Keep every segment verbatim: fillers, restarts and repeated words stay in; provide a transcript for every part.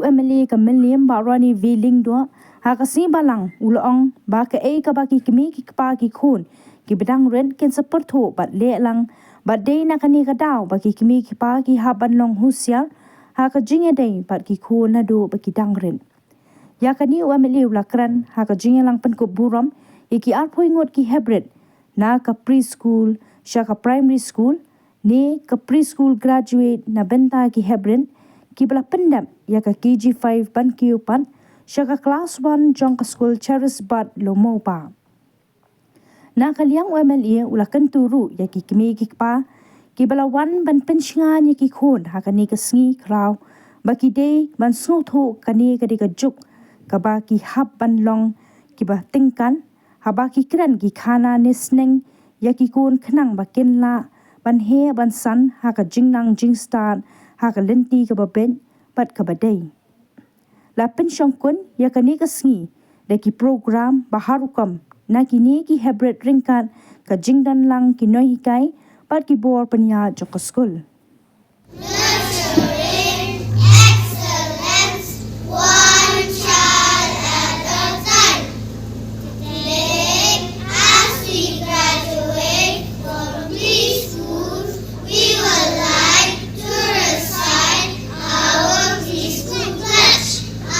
M L A ka Mylliem Bah Ronnie V Lyngdoh, ha ka sngi Balang u la ong ba kaei kaba ki kmie ki kpa ki khun kiba dang rit kin sa pyrthuh bad leh lang, bad dei na kane ka daw ba ki kmie ki kpa ki hap ban long husiar ha ka jingïadei bad ki khun naduh ba ki dang rit. Ïa kane u M L A u la kren ha ka jingïalang pynkup burom ïa ki arphew ngut ki heprit, na ka preschool sha ka primary school, ne ka preschool graduate na bynta ki heprit kiba la pyndep ïa ka K G five ban kiew pat sha ka class one jong ka skul Charis Bad Lomoupa. Na ka liang u M L A u la kyntu ruh ïa ki kmie ki kpa kiba la wan ban pynshngaiñ ïa ki khun ha kane ka sngi khraw ba ki dei ban sngewthuh kane ka dei ka juk kaba ki hap ban long kiba tyngkan, haba ki kren ki khana ne sneng ïa ki khun khnang ba kin lah ban heh ban san ha ka jingnang jingstad ha ka lynti kaba beit bad kaba dei. La pynshongkun ïa kane ka sngi da ki program ba har rukom na kine ki heprit ryngkat ka jingdon lang ki nonghikai bad ki bor pynïaid jong ka skul. Nurturing excellence, one child at a time. Today, as we graduate from preschool, we would like to recite our preschool pledge. I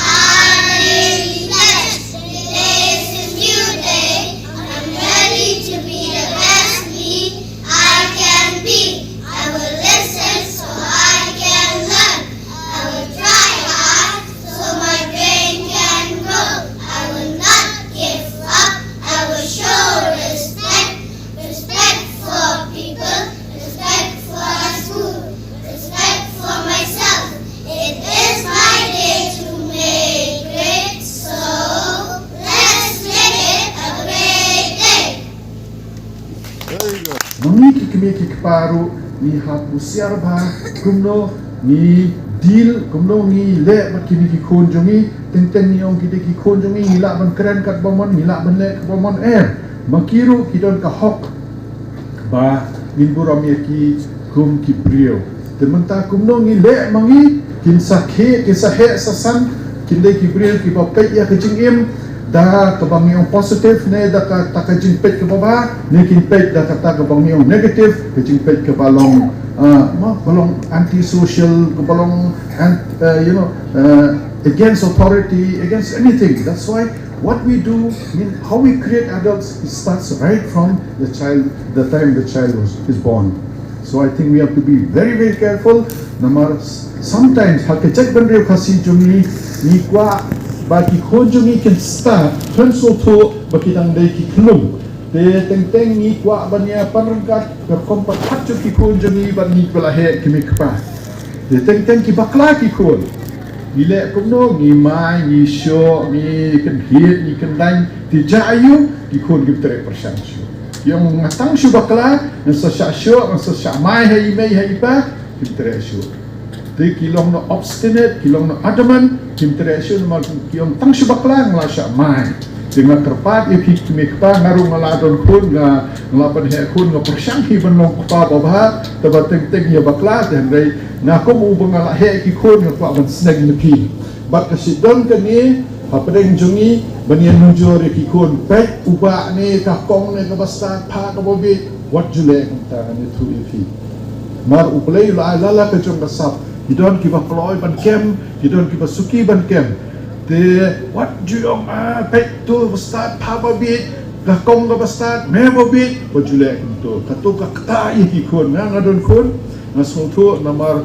pledge. Today is a new day. I'm ready to be the best me I can be. I will listen so I can learn. I will try hard so my brain can grow. I will not give up. I will show respect. Respect for people. Respect for our school. Respect for myself. It is my day to make great. So let's make it a great day. Very good. Ma ngi ki kmie ki kpa ruh ngi hap husiar bha kumno ngi deal, kumno ngi leh bad kine ki khun jong ngi. Teng teng ngi ong ki dei ki khun jong ngi, ngi lah ban kren katba mon, ngi lah ban leh katba mon, eh, ma ki ruh ki don ka hok ba ngin burom ïa ki kum ki briew. Te mynta kumno ngi leh ma ngi kin sa khie, kin sa heh sa san, kin dei ki briew kiba peit ïa ka jingim da kaba ngi ong positive, ne da kata ka jingpeit kaba bha, ne kin peit da kata kaba ngi ong negative, ka jingpeit kaba long, ah, ma, ba long anti-social, kaba long ant-, uh, you know, uh, against authority, against anything. That's why what we do, I mean, how we create adults, it starts right from the child, the time the child was, is born. So I think we have to be very, very careful. Namar sometimes ha ka jaitbynriew Khasi jong ngi, ngi kwah ba ki khun jong ngi kin start, kin sngewthuh ba ki dang dei ki khyllung. Te teng teng ngi kwah ban ïa pan ryngkat ka rukom pyrkhat jong ki khun jong ngi bad ngi kiba la heh ki kmie ki kpa. Te teng teng ki bakla ki khun. Ngi leh kumno, ngi mai, ngi shoh, ngi kynhied, ngi kyndaiñ. Te jia aiu, ki khun kim treh pyrshang shuh. Ki ong nga tang shu bakla, ngan sa shah shoh, ngan sa shah mai ha i mei ha i pa, kim treh shuh. Te ki long noh obstinate, ki long noh adamant, kim treh shuh namar ki ong tang shu bakla nga la shah mai. Te nga kyrpad ïa phi ki kmie ki kpa, nga ruh nga la don khun, nga, nga la pynheh khun, nga pyrshang hi ban long kpa babha, te ba teng teng ïa bakla, te hynrei nga kum uba nga la heh ki khun, nga kwah ban sneng na phi. Bad ka shu don kane hapdeng jong ngi ban ïa nujor ïa ki khun, peit u bah ne ka kong ne kaba stad, phah kaba bieit, wat ju leh kumta, ngan ïathuh ïa phi. Namar U Blei u la ai la la ka jong ka sap. Ki don kiba kloi ban kem, ki don kiba suki ban kem. Te wat ju ong, ah, peit to ba stad, phah ba bieit, ka kong kaba stad, meh ba bieit, wat ju leh kumto. Kato ka ktah ïa ki khun, nga, nga don khun, nga sngewthuh namar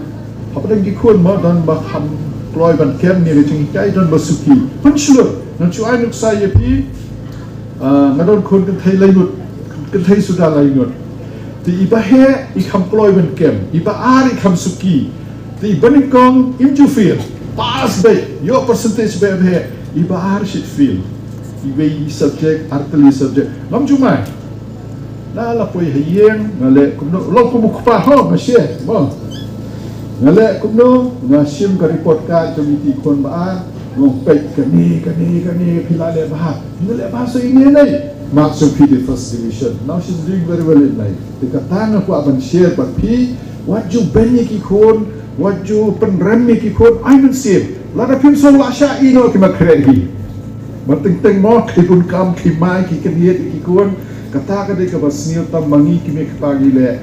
hapdeng ki khun mo don ba kham kloi ban kem ïa ka jinghikai, don ba suki. Pynshlur, ngan shu ai nuksa ïa phi, ah, nga don khun kynthei lai ngut, kynthei suda lai ngut. Te iba heh i kham kloi ban kem, iba ar i kham suki. Te iba nyngkong im ju fail, pass beit, ïoh percentage beit ba heh, iba ar shit fail. Iwei i subject, ar tylli subject. Ngam ju mai. Nga la poi ha ïing, nga leh kumno, long kum u kpa ho, nga share, mo. Nga leh kumno, nga shim ka report card jong iti i khun ba ar, nga ong peit kane, kane, kane, phi la leh bha. Phi la leh bha sa ine nei. Mark jong phi dei first division. Now she's doing very well in life. Te kata nga kwah ban share bad phi, wat ju beiñ ïa ki khun, wat ju pynrem ïa ki khun, ai mynsiem. Lada phim sngewlah shah ïehnoh ki ma khreh hi. Ban teng teng mo ki bun kam ki mai ki khyndiat ki khun. Kata ka dei kaba sniew tam ma ngi ki mei kata ngi leh.